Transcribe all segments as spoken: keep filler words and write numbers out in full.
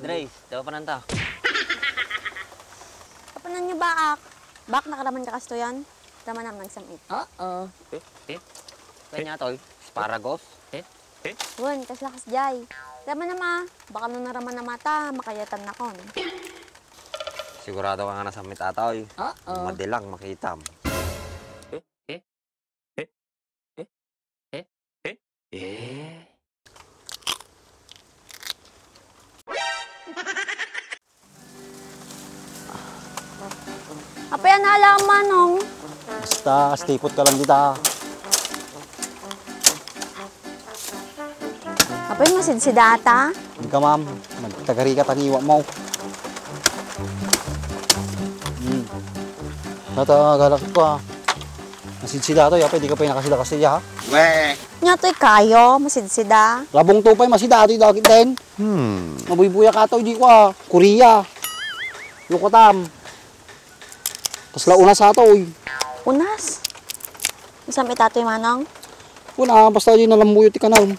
Dre, dawa pa nanta. Kapanan niyo baak? Baak nakaraman ka kastoyan? Ramanam nagsam-it. Oo. Eh, eh. Kanya toy, sparagos. Eh, eh. Wen, kasla kasdiay. Ramanam a, baka no naramanam a ta, makayatan nakon. Sigurado ka nga nasam-it atoy. Oo. Madi lang makitam. Eh, eh. Eh? Eh? Eh? Eh? Apay, anala, Manong? Basta, stipot ka lang dita. Apay, masidsida ata? Hindi ka, ma'am. Magtagari ka, taniwa mo. Hmm. Tata, galak ko, ah. Masidsida to, yapay, di ka pay nakasida-kasida, ha? Weh. Nya toy kayo, masidsida. Labong to pay, masida, atoy dagit din. Hmm. Mabuybuya ka to, di ko, ah. Korea. Yukatam. Kasla unas atoy. Unas? Isam itatoy manong? Una, basta di nalambuyo ti kanal.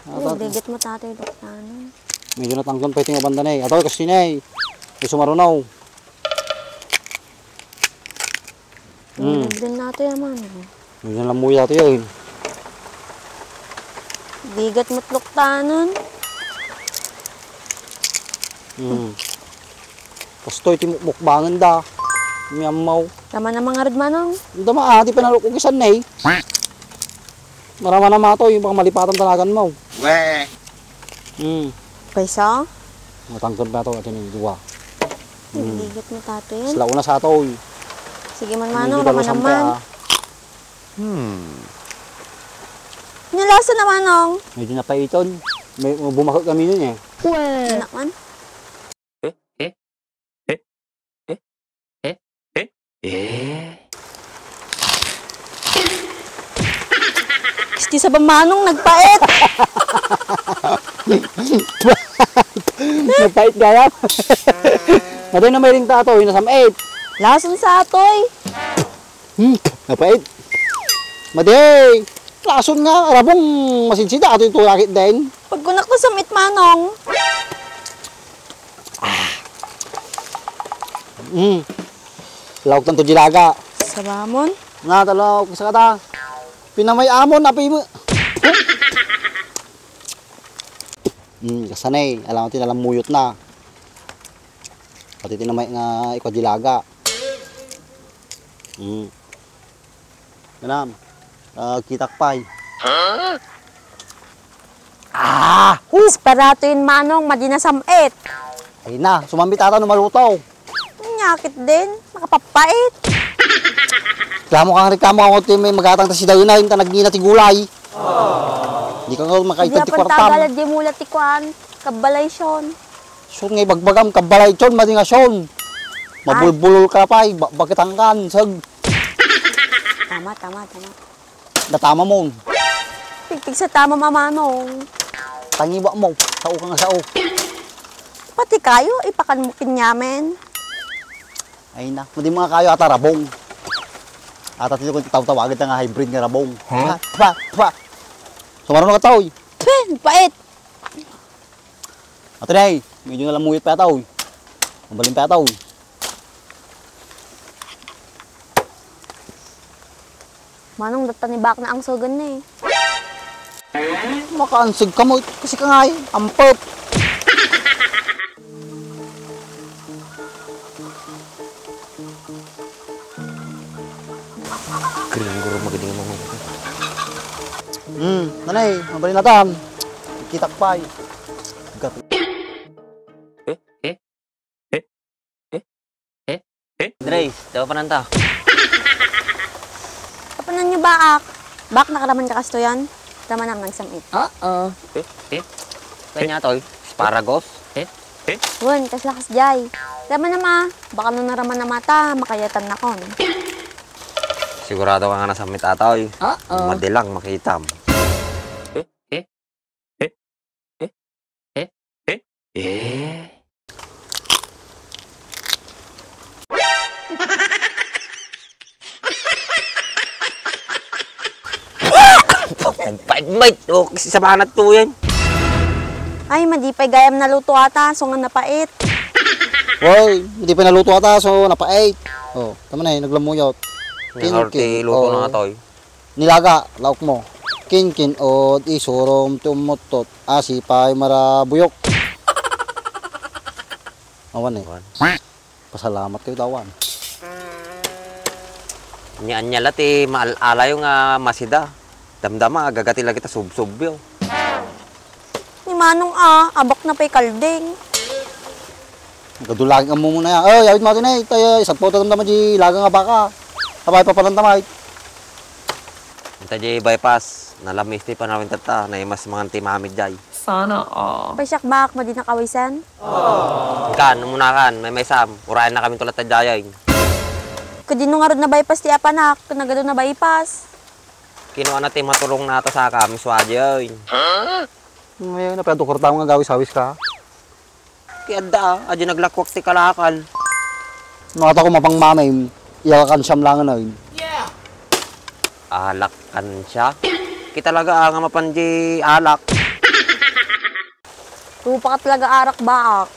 Ay, digit mo, tatay, duktanan. Medyo natangkon pa iti nga banda na eh. Ataw, kasi na eh. Di sumarunaw. Hmm. Din nato yaman. Medyo nalambuyo nato yun. Digit mo, duktanan. Hmm. Kastoy ti mukmukbangen da. Miammaw. Tama na mga red manong. Dama, ah, di pa nalukog isan na eh. Marama na mato, yung baka malipatan talagan mo. Weh. Hmm. Pwesa? Matangkad na to, atin yung dua. Hmm. Hindi mo tato yan. Sila una sa to, eh. Sige man, manong, tama naman. Hmm. Nilasa na, manong. Medyo napaiton. May, bumakot kami nun eh. Weh. Anak man. Eh? Eh? Eh? Eh? Eh? Eh? Isti sa bamanong nagpait. Nagpait gaya. Maday na may ring tato, inasam eight. Lason sa atoy. Hmm, napait. Madi, lason nga, rabong masidsida, ato ito rakit din. Pagkunak to sa mitmanong. Ah. Hmm. Lawag tanto dilaga. Sabamon? Nga, talaw, kisa kata. Pinamay amon, api mo. Hmm, kasanay, alam mo, tinalamuyot na. Pati tinamay nga ikaw dilaga. Hmm. Ganam. Ah, kitak pay. Ah! Huh! Esperato yun, manong, madi na sam-it. Ay na, sumambit ata no maluto. Nyakit din, makapapait. Reklamo kang reklamo ako ti may magatang ta si Dayunay, ta nagngina ti gulay. Di ka nga makaitag ti kwartam. Di apan tagal, di mula ti kwan, kabalay Sean. Sean nga ibagbagam, kabalay Sean, madi nga Sean. Mabulbulol ka pay, ba-, bakit hangkan, sag. Tama, tama, tama. Datama mo. Pigpigsa tama, mamanong. Tangiwa mo, sao ka nga sao. Pati kayo, ipakan mo kinyamen. Ay na, madi mga kayo ata rabong. Ata ti ko tawtawagan ta nga hybrid nga rabong. Huh? Pa, pa, pa. Sumaruno ka, taoy. Peh, pait. Ato na eh, medyo nalamuyot pa yata, oy. Mabalin pa yata, oy. Manong, datta ni bak na ang sogan na eh. Makaansag ka mo, kasi ka nga eh, ampot. Gringo ra magiding mga. Hmm, nanay, mabalin na tam. Kitak pay. Gat- Eh, eh, eh, eh, eh, eh. Dre, dawa pa nanta. Kapanan niyo baak? Baak nakaraman ka kastoyan? Ramanam nagsam-it. Oo. Eh, eh. Kanya toy, sparagos. Eh, eh. Wen, kasla kasdiay. Ramanam a, baka no naramanam a ta, makayatan nakon. Sigurado ka nga nasam-it atoy. Oo. Madi lang makitam. Eh, eh. Eh? Eh? Eh? Eh? Eh? Nagpaidmay. O, kasi sa banat to yan. Ay, madi pay gayam naluto ata, so nga napait. Hoy, madi pay naluto ata, so napait. Oh, tama na eh, naglamuyot. Kinkin, luto na oh. Ata, oy. Nilaga, laok mo. Kinkin, od, isurom, ti ummuttot. Asi pay marabuyok. Awan eh. Awan. Pasalamat kayo, tawan. Anya-anya la ti maal-alayo nga masida. Damdama, agagati lagi ta subsubyo. Ni Manong a, abak na pay kalding. Gadulagin mo muna ya. Oh, yawit mo atin eh. Tayo, isagpaw ta damdama di laga nga baka. Abay, papanan tamay. Ita di bypass, nalamis ti panawin tatta, naimas mangan ti mami jay. Sana all. Pay siak baak mo di nakawisan? Kan, umunakan, may may sam, urayan na kami tulat ta jayain. Kadino ngarud na bypass ti apanak, nagado na bypass. Kinuana ti matulong na ata saka, miswa jayain. Ngayon, napayato kurta mo nga gawis-awis ka. Kay adda, adi naglakwak ti kalakal. No, ata ko mapangmamay, iyakan siyam langan ay. Alak kan siya? Kita laga, ah, nga mapan di alak. Rupa ka talaga arak baak.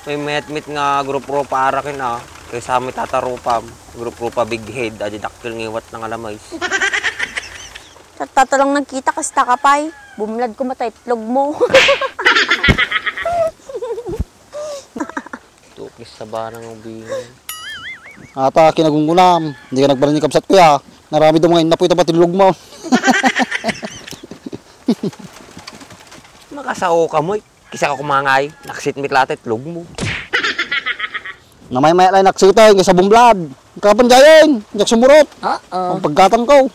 May metmet nga grupo rupa arakin, ah. Kaysa may tatarupam, grupo rupa big head, adi dakkel ngiwat na nga lamay. Tatta lang nagkita, kasta ka pay. Bumlad ko mata itlog mo. Tukis sa banang ubing. Ata, kinagunggunam. Hindi ka nagbaran ni kabsat ko, ya. Narami daw mga inapoy tapat itlog mo. Makasao ka mo, eh. Kisa ka kumangay, naksit mit lahat itlog mo. Namay-maya lang naksiten, kaysa bumblad. Kapan jayen, jak sumurot. Ah, ah. Ang paggatang ko.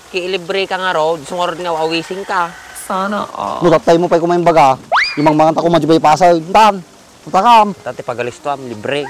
Ki libre ka nga road, sumurot nga awising ka. Sana all. No, tatay mo pa'y kumain baga. Imang mangan tako, madyo pa'y pasay. Tan, matakam. Tati pagalis to, am, libre.